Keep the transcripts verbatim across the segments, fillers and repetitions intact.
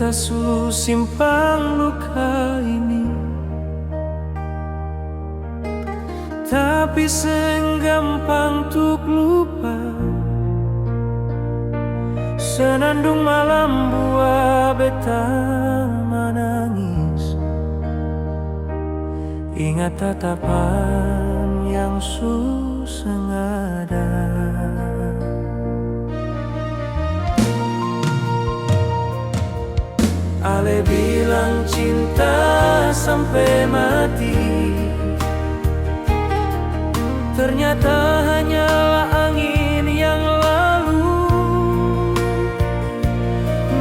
Beta su simpang luka ini, tapi seng gampang tuk lupa. Senandung malam bua beta manangis, ingat tatapan yang su seng ada. Ale bilang cinta sampe mati, ternyata hanyalah angin yang lalu.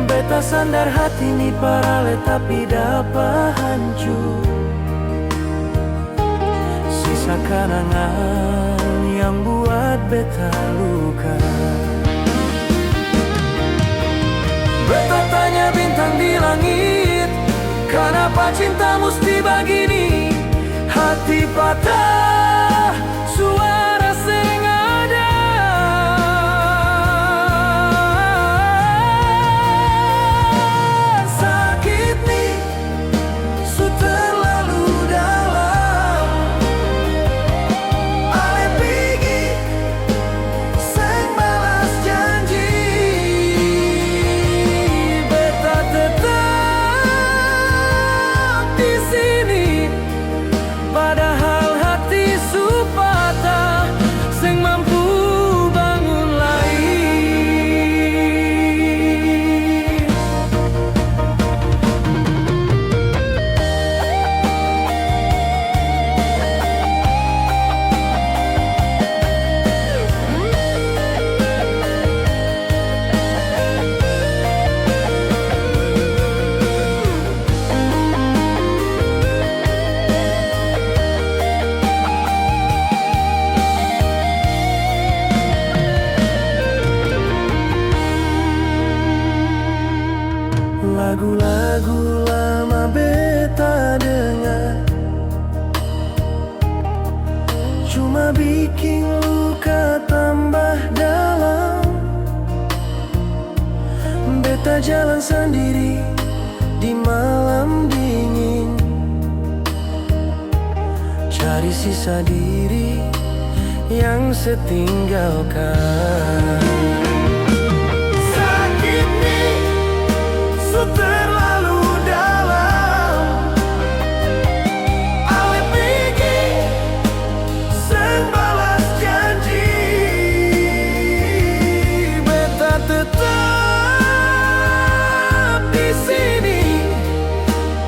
Beta sandar hati ni par ale tapi dapa hancur. Sisa kanangan yang buat beta luka. Beta tanya bintang di langit, kanapa cinta musti bagini? Hati patah, suara seng ada. Sakit ni su terlalu dalam. Ale pigi seng balas janji. Beta tetap di sini. Padahal hati su patah, seng mampu bangun lai. Lagu-lagu lama beta dengar, cuma biking luka tambah dalam. Beta jalan sandiri di malam dingin, cari sisa diri yang setinggalkan. Sakit ni su terlalu dalam. Ale pigi seng balas janji. Beta tetap di sini.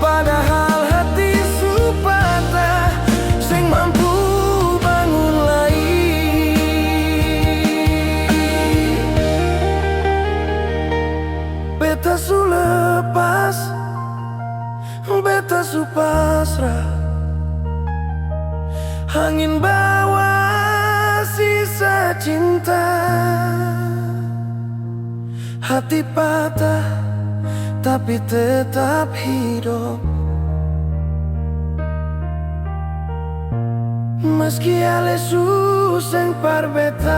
Padahal hati su patah, seng mampu bangun lai. Beta su lepas, beta su pasrah. Angin bawa sisa cinta. Hati patah, tapi tetap hidop. Meski ale su seng par beta.